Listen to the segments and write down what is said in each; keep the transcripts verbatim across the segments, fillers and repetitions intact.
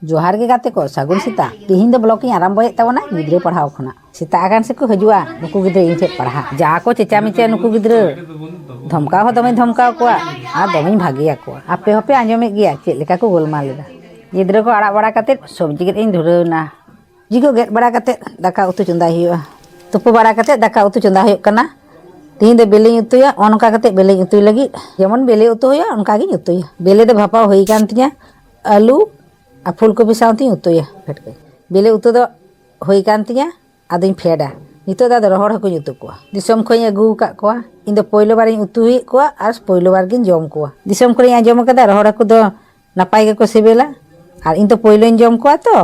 ᱡᱚᱦᱟᱨ ᱜᱮ ᱜᱟᱛᱮ ᱠᱚ, ᱥᱟᱹᱜᱩᱱ ᱥᱮᱛᱟᱜ᱾ ᱛᱤᱦᱤᱧ ᱫᱚ ᱵᱞᱚᱜ ᱤᱧ ᱟᱨᱟᱢᱵᱚᱭᱮᱫ ᱛᱟᱵᱚᱱᱟ ᱜᱤᱫᱽᱨᱟᱹ ᱯᱟᱲᱦᱟᱣ ᱠᱷᱚᱱᱟᱜ᱾ ᱥᱮᱛᱟᱜ ᱟᱠᱟᱱ ᱥᱮᱠᱚ ᱦᱤᱡᱩᱜᱼᱟ ᱱᱩᱠᱩ ᱜᱤᱫᱽᱨᱟᱹ ᱤᱧ ᱴᱷᱮᱱ ᱯᱟᱲᱦᱟᱜ᱾ ᱡᱟ ᱠᱚ ᱪᱮᱪᱟ ᱢᱮᱪᱟ ᱱᱩᱠᱩ ᱜᱤᱫᱽᱨᱟᱹ, ᱫᱷᱚᱢᱠᱟᱣ ᱦᱚᱸ ᱫᱚᱢᱮᱧ ᱫᱷᱚᱢᱠᱟᱣ ᱠᱚᱣᱟ ᱟᱨ ᱫᱚᱢᱮᱧ ᱵᱷᱟᱜᱮᱭᱟᱠᱚᱣᱟ᱾ ᱟᱯᱮ ᱦᱚᱸᱯᱮ ᱟᱸᱡᱚᱢᱮᱫ ᱜᱮᱭᱟ ᱪᱮᱫ ᱞᱮᱠᱟ ᱠᱚ ᱜᱳᱞᱢᱟᱞ ᱮᱫᱟ᱾ ᱜᱤᱫᱽᱨᱟᱹ ᱠᱚ ᱟᱲᱟᱜ ᱵᱟᱲᱟ ᱠᱟᱛᱮᱫ ᱥᱚᱵᱽᱡᱤ ᱜᱮᱫ ᱤᱧ ᱫᱷᱩᱨᱟᱹᱣ ᱮᱱᱟ᱾ ᱥᱚᱵᱽᱡᱤ ᱠᱚ ᱜᱮᱫ ᱵᱟᱲᱟ ᱠᱟᱛᱮᱫ ᱫᱟᱠᱟ ᱩᱛᱩ ᱪᱚᱸᱫᱟᱭ ᱦᱩᱭᱩᱜᱼᱟ᱾ ᱛᱩᱯᱩ ᱵᱟᱲᱟ ᱠᱟᱛᱮᱫ ᱫᱟᱠᱟ ᱩᱛᱩ ᱪᱚᱸᱫᱟ ᱦᱩᱭᱩᱜ ᱠᱟᱱᱟ᱾ ᱛᱤᱦᱤᱧ ᱫᱚ ᱵᱮᱞᱮᱧ ᱩᱛᱩᱭᱟ, ᱚᱱᱠᱟ ᱠᱟᱛᱮᱫ ᱵᱮᱞᱮᱧ ᱩᱛᱩᱭ ᱞᱟᱹᱜᱤᱫ ᱡᱮᱢᱚᱱ ᱵᱮᱞᱮ ᱩᱛᱩ ᱦᱩᱭᱩᱜᱼᱟ ᱚᱱᱠᱟ ᱜᱤᱧ ᱩᱛᱩᱭᱟ᱾ ᱵᱮᱞᱮ ᱫᱚ ᱵᱷᱟᱯᱟᱣ ᱦᱩᱭ ᱟᱠᱟᱱ ᱛᱤᱧᱟ, ᱟᱹᱞᱩ ᱟᱨ ᱯᱷᱩᱞ ᱠᱚᱯᱤ ᱥᱟᱶᱛᱤᱧ ᱩᱛᱩᱭᱟ᱾ ᱯᱷᱮᱰ ᱠᱟᱹᱧ᱾ ᱵᱮᱞᱮ ᱩᱛᱩ ᱫᱚ ᱦᱩᱭ ᱠᱟᱱ ᱛᱤᱧᱟ, ᱟᱫᱚᱧ ᱯᱷᱮᱰᱟ᱾ ᱱᱤᱛᱚᱜ ᱫᱚ ᱟᱫᱚ ᱨᱚᱦᱚᱲ ᱦᱟᱹᱠᱩᱧ ᱩᱛᱩ ᱠᱚᱣᱟ᱾ ᱫᱤᱥᱚᱢ ᱠᱷᱚᱱᱤᱧ ᱟᱹᱜᱩ ᱟᱠᱟᱫ ᱠᱚᱣᱟ᱾ ᱤᱧ ᱫᱚ ᱯᱳᱭᱞᱳ ᱵᱟᱨᱤᱧ ᱩᱛᱩᱭᱮᱫ ᱠᱚᱣᱟ ᱟᱨ ᱯᱳᱭᱞᱳ ᱵᱟᱨ ᱜᱤᱧ ᱡᱚᱢ ᱠᱚᱣᱟ᱾ ᱫᱤᱥᱚᱢ ᱠᱷᱚᱱᱤᱧ ᱟᱸᱡᱚᱢ ᱟᱠᱟᱫᱟ ᱨᱚᱦᱚᱲ ᱦᱟᱹᱠᱩ ᱫᱚ ᱱᱟᱯᱟᱭ ᱜᱮᱠᱚ ᱥᱤᱵᱤᱞᱟ᱾ ᱟᱨ ᱤᱧ ᱫᱚ ᱯᱳᱭᱞᱳᱧ ᱡᱚᱢ ᱠᱚᱣᱟ ᱛᱚ,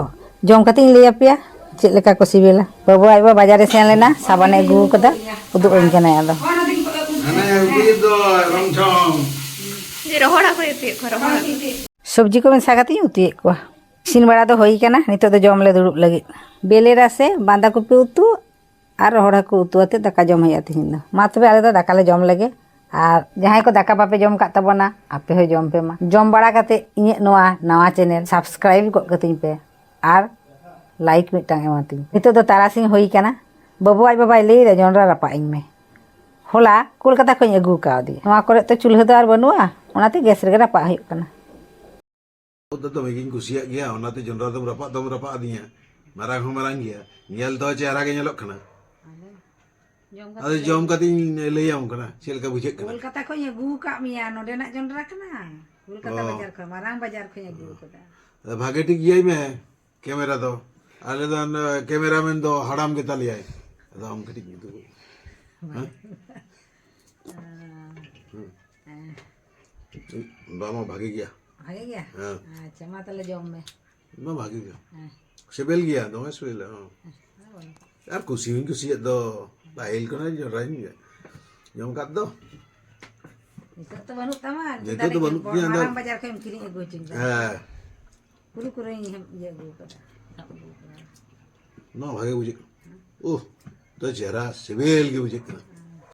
ᱡᱚᱢ ᱠᱟᱛᱮᱧ ᱞᱟᱹᱭ ᱟᱯᱮᱭᱟ ᱪᱮᱫ ᱞᱮᱠᱟ ᱠᱚ ᱥᱤᱵᱤᱞᱟ᱾ ᱵᱟᱹᱵᱩ ᱟᱡ ᱵᱟ ᱵᱟᱡᱟᱨᱮ ᱥᱮᱱ ᱞᱮᱱᱟ, ᱥᱟᱵᱟᱱᱮ ᱟᱹᱜᱩ ᱟᱠᱟᱫᱟ, ᱩᱫᱩᱜ ᱟᱹᱧ ᱠᱟᱱᱟᱭ ᱟᱫᱚ᱾ ᱦᱟᱱᱮ ᱟᱹᱜᱩᱭᱮᱫ ᱫᱚ ᱨᱚᱝ ᱪᱷᱚᱝ᱾ ᱨᱚᱦᱚᱲ ᱦᱟᱹᱠᱩ ᱩᱛᱩᱭᱮᱫ ᱠᱚᱣᱟ, ᱨᱚᱦᱚᱲ ᱦᱟᱹᱠᱩ᱾ ᱥᱚᱵᱽᱡᱤ ᱠᱚ ᱢᱮᱥᱟ ᱠᱟᱛᱮᱧ ᱩᱛᱩᱭᱮᱫ ᱠᱚᱣᱟ᱾ ᱤᱥᱤᱱ ᱵᱟᱲᱟ ᱫᱚ ᱦᱩᱭ ᱠᱟᱱᱟ, ᱱᱤᱛᱚᱜ ᱫᱚ ᱡᱚᱢ ᱞᱮ ᱫᱩᱲᱩᱵ ᱞᱟᱹᱜᱤᱫ᱾ ᱵᱮᱞᱮ ᱨᱟᱥᱮ, ᱵᱟᱸᱫᱷᱟ ᱠᱚᱯᱤ ᱩᱛᱩ ᱟᱨ ᱨᱚᱦᱚᱲ ᱦᱟᱹᱠᱩ ᱩᱛᱩ ᱟᱛᱮ ᱫᱟᱠᱟ ᱡᱚᱢ ᱦᱩᱭᱩᱜᱼᱟ ᱛᱤᱦᱤᱧ ᱫᱚ᱾ ᱢᱟ ᱛᱚᱵᱮ ᱟᱞᱮ ᱫᱚ ᱫᱟᱠᱟ ᱞᱮ ᱡᱚᱢ ᱞᱮᱜᱮ᱾ ᱟᱨ ᱡᱟᱦᱟᱸᱭ ᱠᱚ ᱫᱟᱠᱟ ᱵᱟᱯᱮ ᱡᱚᱢ ᱠᱟᱜ ᱛᱟᱵᱚᱱᱟ, ᱟᱯᱮ ᱦᱚᱸ ᱡᱚᱢ ᱯᱮ ᱢᱟ᱾ ᱡᱚᱢ ᱵᱟᱲᱟ ᱠᱟᱛᱮ ᱤᱧᱟᱹᱜ ᱱᱚᱣᱟ ᱱᱟᱣᱟ ᱪᱮᱱᱮᱞ ᱥᱟᱵᱥᱠᱨᱟᱭᱤᱵ ᱜᱚᱫ ᱠᱟᱹᱛᱤᱧ ᱯᱮ ᱟᱨ ᱞᱟᱭᱤᱠ ᱢᱤᱫᱴᱟᱝ ᱮᱢᱟᱛᱤᱧ᱾ ᱱᱤᱛᱚᱜ ᱫᱚ ᱛᱟᱨᱟᱥᱤᱧ ᱦᱩᱭ ᱠᱟᱱᱟ, ᱵᱟᱹᱵᱩ ᱟᱡ ᱵᱟᱵᱟᱭ ᱞᱟᱹᱭᱫᱟ ᱡᱚᱱᱰᱨᱟ ᱨᱟᱯᱟᱜ ᱤᱧ ᱢᱮ᱾ ᱦᱚᱞᱟ ᱠᱳᱞᱠᱟᱛᱟ ᱠᱷᱚᱱ ᱤᱧ ᱟᱹᱜᱩ ᱠᱟᱣᱫᱮᱭᱟ᱾ ᱱᱚᱣᱟ ᱠᱚᱨᱮ ᱛᱚ ᱪᱩᱞᱦᱟᱹ ᱫᱚ ᱟᱨ ᱵᱟᱹᱱᱩᱜᱼᱟ, ᱚᱱᱟᱛᱮ ᱜᱮᱥ ᱨᱮᱜᱮ ᱨᱟᱯᱟᱜ ᱦᱩᱭᱩᱜ ᱠᱟᱱᱟ᱾ ᱫᱚ ᱫᱚᱢᱮ ᱜᱤᱧ ᱠᱩᱥᱤᱭᱟᱜ ᱜᱮᱭᱟ, ᱚᱱᱟᱛᱮ ᱡᱚᱱᱰᱨᱟ ᱫᱚᱢ ᱨᱟᱯᱟᱜ ᱫᱚᱢ ᱨᱟᱯᱟᱜ ᱟᱹᱫᱤᱧᱟ᱾ ᱢᱟᱨᱟᱝ ᱦᱚᱸ ᱢᱟᱨᱟᱝ ᱜᱮᱭᱟ, ᱧᱮᱞ ᱛᱮᱦᱚᱸ ᱪᱮᱦᱨᱟ ᱜᱮ ᱧᱮᱞᱚᱜ ᱠᱟᱱᱟ᱾ ᱟᱫᱚ ᱡᱚᱢ ᱠᱟᱛᱮᱧ ᱞᱟᱹᱭᱟᱢ ᱠᱟᱱᱟ ᱪᱮᱫ ᱞᱮᱠᱟ ᱵᱩᱡᱷᱟᱹᱜ ᱠᱟᱱᱟ᱾ ᱠᱳᱞᱠᱟᱛᱟ ᱠᱷᱚᱱ ᱤᱧ ᱟᱹᱜᱩ ᱟᱠᱟᱫ ᱢᱮᱭᱟ, ᱱᱚᱰᱮᱱᱟᱜ ᱡᱚᱱᱰᱨᱟ ᱠᱟᱱᱟ᱾ ᱠᱳᱞᱠᱟᱛᱟ ᱚ᱾ ᱵᱟᱡᱟᱨ ᱠᱷᱚᱱ, ᱢᱟᱨᱟᱝ ᱵᱟᱡᱟᱨ ᱠᱷᱚᱱ ᱤᱧ ᱟᱹᱜᱩ ᱟᱠᱟᱫᱟ᱾ ᱟᱫᱚ ᱵᱷᱟᱜᱮ ᱴᱷᱤᱠ ᱤᱭᱟᱹᱭ ᱢᱮ ᱠᱮᱢᱮᱨᱟ ᱫᱚ᱾ ᱟᱞᱮ ᱫᱚ ᱚᱱᱟ ᱠᱮᱢᱮᱨᱟᱢᱮᱱ ᱫᱚ ᱦᱟᱲᱟᱢ ᱜᱮᱛᱟ ᱞᱮᱭᱟᱭ᱾ ᱟᱫᱚ ᱟᱢ ᱠᱟᱹᱴᱤᱡ ᱧᱩᱛᱩᱢ᱾ ᱦᱮᱸ? ᱦᱮᱸ᱾ ᱵᱟᱝ, ᱵᱷᱟᱜᱮ ᱜᱮᱭᱟ᱾ ᱵᱷᱟᱜᱮ ᱜᱮᱭᱟ? ᱦᱮᱸ᱾ ᱟᱪᱪᱷᱟ, ᱢᱟ ᱛᱟᱦᱞᱮ ᱡᱚᱢ ᱢᱮ᱾ ᱵᱟᱝ, ᱵᱷᱟᱜᱮ ᱜᱮᱭᱟ᱾ ᱦᱮᱸ᱾ ᱥᱤᱵᱤᱞ ᱜᱮᱭᱟ, ᱫᱚᱢᱮ ᱥᱤᱵᱤᱞᱟ, ᱦᱚᱸ᱾ ᱦᱮᱸ, ᱦᱮᱸ, ᱵᱚᱞᱚ᱾ ᱟᱨ ᱠᱩᱥᱤ ᱦᱚᱸᱧ ᱠᱩᱥᱤᱭᱟᱜ ᱫᱚ, ᱯᱟᱹᱦᱤᱞ ᱠᱷᱚᱱᱟᱜ ᱡᱚᱱᱰᱨᱟᱧ ᱡᱚᱢ ᱠᱟᱫ ᱫᱚ᱾ ᱱᱤᱛᱚᱜ ᱫᱚ ᱵᱟᱹᱱᱩᱜ ᱛᱟᱢᱟ, ᱱᱤᱛᱚᱜ ᱫᱚ ᱵᱟᱹᱱᱩᱜ ᱛᱤᱧᱟ, ᱢᱟᱨᱟᱝ ᱟᱫᱚ ᱵᱟᱡᱟᱨ ᱠᱷᱚᱱ ᱮᱢ ᱠᱤᱨᱤᱧ ᱟᱹᱜᱩ ᱦᱚᱪᱚᱧ ᱠᱟᱱᱟ᱾ ᱦᱮᱸ᱾ ᱠᱩᱨᱩ ᱠᱩᱨᱩᱧ ᱤᱭᱟᱹ ᱟᱹᱜᱩ ᱠᱟᱫᱟ, ᱥᱟᱵ ᱟᱹᱜᱩ ᱠᱟᱫᱟ᱾ ᱱᱚᱣᱟ ᱵᱷᱟᱜᱮ ᱵᱩᱡᱷᱟᱹᱜ ᱠᱟᱱᱟ᱾ ᱩᱦ, ᱛᱚ ᱪᱮᱦᱨᱟ, ᱥᱤᱵᱤᱞ ᱜᱮ ᱵᱩᱡᱷᱟᱹᱜ ᱠᱟᱱᱟ᱾